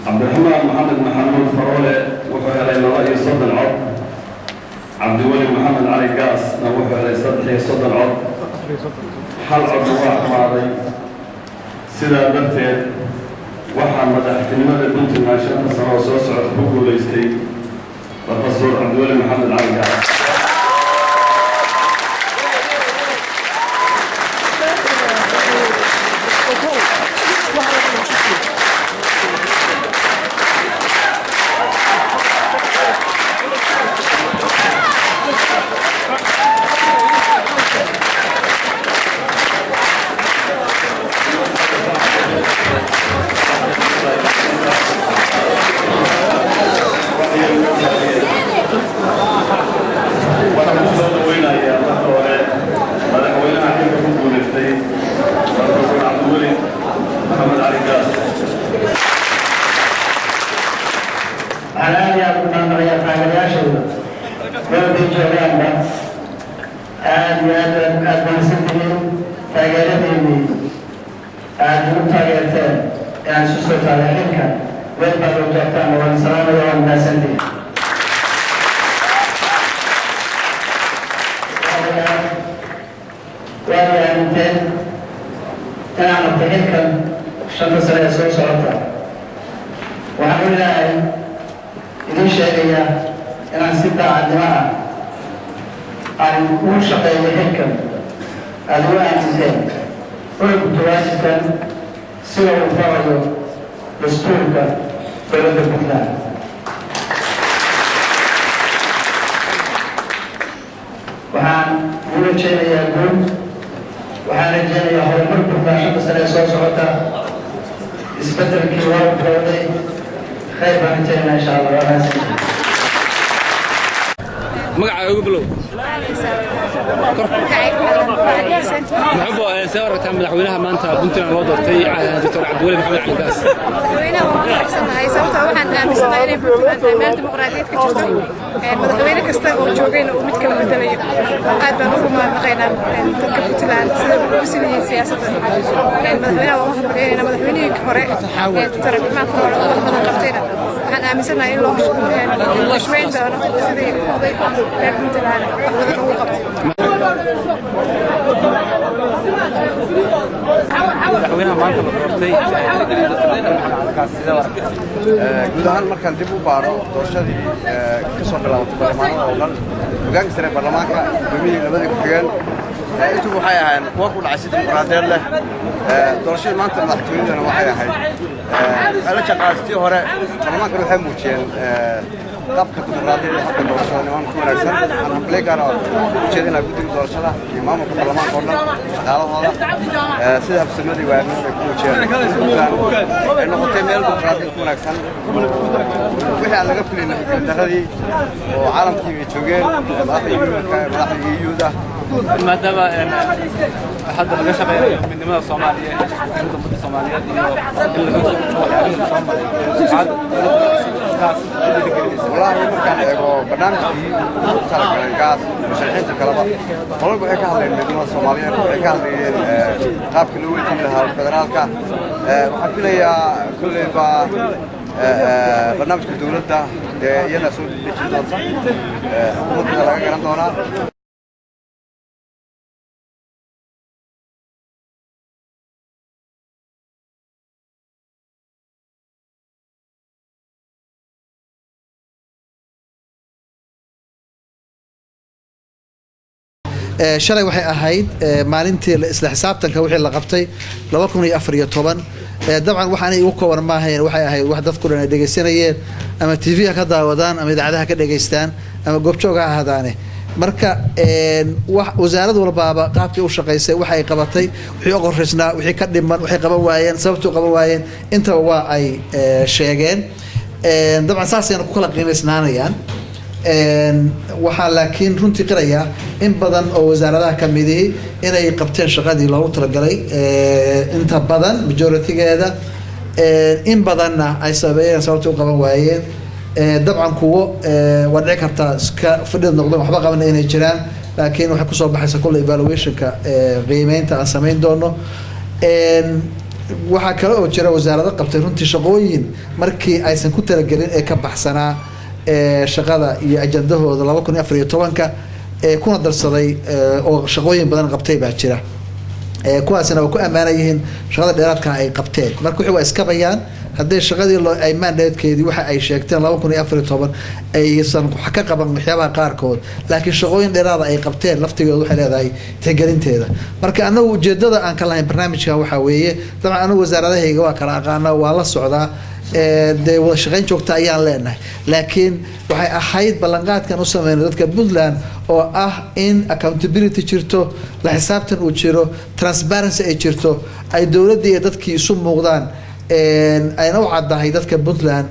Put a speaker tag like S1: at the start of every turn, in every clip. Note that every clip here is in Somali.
S1: Cabdiraxmaan Maxamed Maxamuud Faroole wuxuu helay 32 cod. Cabdiweli Maxamed Cali Gaasna wuxuu helay 33 cod, hal codna waa xumaaday. Sidaa darteed waxaa madaxtinimada Puntland 5-ta sano oo soo socota ku guulaystay Profesor Cabdiweli Maxamed Cali Gaas. Waxaan ku soo dhaweynayaa marka hore madaxweynaha xilka ku guulaystay, Profesor Cabdiweli Maxamed Cali Gaas.
S2: Waxaan aad iyo aad u mahadnaqayaa taageerayaashayda meel bay joogaanba. Aad iyo aad aad mahadsantihiin taageeradiinii aad igu taageerteen ee aan isu soo taagay xilka. Meel baad u joogtaan, waan salaamaya, waan mahadsantihiin. Waad i aaminteen inaan qabtay xilkan 5-ta sane ee soo socota. Waxaan u Ilaahay idiin sheegayaa inaan si daacadnimo ah aan ugu shaqeeyo xilkan aada igu aaminteen, una gudto waajibkan sida uu farayo dastuurka dowladda Puntland. Waxaan ugu rajaynayaa guul, waxaan rajaynayaa horumar Puntland 5-ta sane ee soo socota. Isbeddelkii waa bilowday, khayr baan rajaynaa insha Allah. Waa mahadsantihiin.
S3: Magacaaga ugu bilow. Muxuu see aragtaa madaxweynaha maanta Puntland loo doortay, Doctor Cabdiweli Maxamed Cali Gaas?
S4: Madaxweynaha waan ku faraxsanahay, sababtoo waxaan aaminsanahay inay Puntland tahay meel dimuqraadiyad ka jirto, madaxweyne kasta oo joogayna uu mid kala bedelayo. Aad baan ugu mahadnaqaynaa dadka Puntland sida ugu bisil yihiin siyaasadda. Madaxweynaha waan u hambalyeynayna. Madaxweynihii hore, Doctor Cabdiraxmaan Faroole, oo wax badan qabtayna, waxaan aaminsanahay in loo xushmeyn doono sidii oday reer Puntland wax badan ugu qabtay.
S3: Madaxweynaha maanta la doortay, Doctor Maxamed Cali Gaas, sidee u aragtaa?
S5: Guud ahaan markaan dib u baaro doorashadii ka soo bilaabatay baarlamaanada oo dhan, hogaanka sare ee baarlamaanka, gudoomiyihii, labadii ku-xigeen, intuba waxay ahaayeen kuwa ku dhacay si dimuqraadiyeed leh. Doorashadii maanta madaxtooyadana waxay ahayd waxay la jaanqaadistii hore. Baarlamaankana waxay muujiyeen qaabka dimuqraadiyadda iyo habka doorashada niman ku wanaagsan. Waxaan hambalyo gaar ah u jeedinaa guddiga doorashada iyo maamulka baarlamaanka oo dhan, shaqaalahooda, sida habsamadii waagnimada ay ku muujiyeen Puntland ay noqotay meel dimuqraadiyad ku wanaagsan, wixii aan laga filayn nabadgelyo oo caalamkii ay joogeen madaxda EU-ka, madaxda EU-da.
S3: Maadaama hadda laga shaqeynayo midnimada Soomaaliya, isku ummadda Soomaaliyeed iyo in laga soo gudbo waxyaabihii soo maray, maxaad dowladda Gaas ku dhiirigelinaysaa?
S5: Wallaahi markaan eego barnaamijkii ugu talagalay Gaas, musharaxiinta kaleba qolalba waxay ka hadlayeen midnimada Soomaaliyeed, waxay ka hadlayeen qaabkii loo weydiin lahaa federaalka. Waxaan filayaa kolleyba barnaamijka dowladda dee iyada soo dejin doonta xukuumadda laga garan doonaa.
S6: Shalay waxay ahayd maalintii isla xisaabtanka wixii la qabtay 2014. Dabcan waxaanay igu kooban maahayn, waxay ahayd wax dadku dhan ay dhegaysanayeen, ama TV ha ka daawadaan ama idaacadaha ka dhegaystaan ama goobjoog ha ahaadaane. Marka wax wasaarad walbaaba qaabkii u shaqaysay, waxa ay qabatay, wixii u qorshaysnaa, wixii ka dhiman, waxay qaban waayeen, sababtii u qaban waayeen, intaba waa ay sheegeen. Dabcan saasayna ku kala qiimaysnaanayaan. Waxaa laakiin runtii qirayaa in badan oo wasaaradaha ka midihi inay qabteen shaqadii loogu talagalay, inta badan majority-geeda, in badanna ay sabeeyeen sababtii u qaban waayeen. Dabcan kuwo waa dhici kartaa iska fadhida noqdeen, waxba qaban inay jiraan, laakiin waxay kusoo baxaysa kulle evaluationka, qiimeynta aan samayn doono. Waxaa kale oo jira wasaarado qabtay runtii shaqooyin markii aysan ku talagelin ee ka baxsanaa shaqada iyo ajandahooda 2014-ka ee kuna darsaday oo shaqooyin badan qabtay baa jira. Kuwaasina waa ku ammaana yihiin shaqada dheeraadka ay qabteen. Marka wixii waa iskabayaan haddii shaqadii loo ay mandatekeedii waxa ay sheegteen 2014 aysan wax ka qaban waxyaabaha qaarkood, laakiin shaqooyin dheeraada ay qabteen laftigooda waxay leedahay tixgelinteeda. Marka anagu ujeedada aan ka lahayn barnaamijkan waxaa weeye, dabcan anagu wasaaradahayga waa kala aqaana, waa la socdaa, dee wada shaqayn joogta ayaan leenahay, laakiin waxay ahayd ballanqaadkan u sameynay dadka Puntland oo ah in accountability jirto, la xisaabtan uu jiro, transparency ay jirto, ay dowladdii iyo dadkii isu muuqdaan, ayna u caddahay dadka Puntland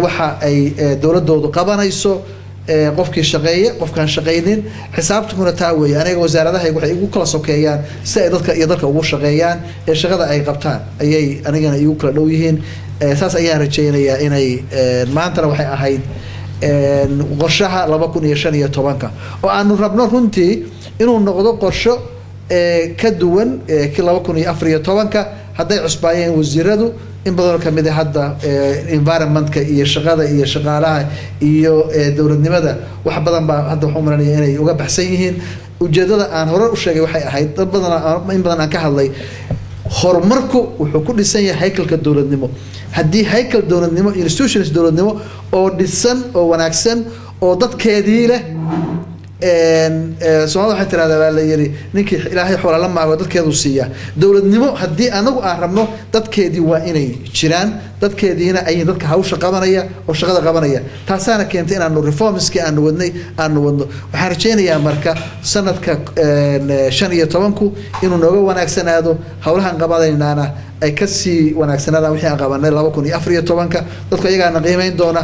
S6: waxa ay dowladoodu qabanayso, qofkii shaqeeya, qofkaan shaqaynin, xisaabtankuna taa weeye. Aniga wasaaradahayga waxay igu kala sokeeyaan si ay dadka iyo dalka ugu shaqeeyaan ee shaqada ay qabtaan ayay anigana igu kala dhow yihiin. Saas ayaan rajaynayaa inay maantana waxay ahayd qorshaha 2015-ka oo aanu rabno runtii inuu noqdo qorsho ka duwan kii 2014-ka. Hadday cusbaayeen wasiiradu in badanoo kamid a hadda environmentka iyo shaqada iyo shaqaalaha iyo dowladnimada wax badan baa hadda waxaan umalanaya inay uga baxsan yihiin. Ujeedada aan hore u sheegay waxay ahayd, dad badan in badan aan ka hadlay, horumarku wuxuu ku dhisan yahay haykalka dowladnimo. Haddii haykal dowladnimo, institutions dowladnimo oo dhisan oo wanaagsan oo dadkeedii leh, Soomaalida waxay tirahdaa baa la yiri, ninkii Ilaahay xoola la maago dadkeedu siiya. Dowladnimo haddii anagu aan rabno, dadkeedii waa inay jiraan, dadkeediina ay dadka hawsha qabanaya oo shaqada qabanaya. Taasaana keentay inaanu reformskii aanu wadnay aanu wadno. Waxaan rajaynayaa marka sanadka 15-ku inuu nooga wanaagsanaado, howlahan qabanaynaana ay kasii wanaagsanaadaan wixii aan qabanay 2014-ka. Dadku ayagaana qiimeyn doona.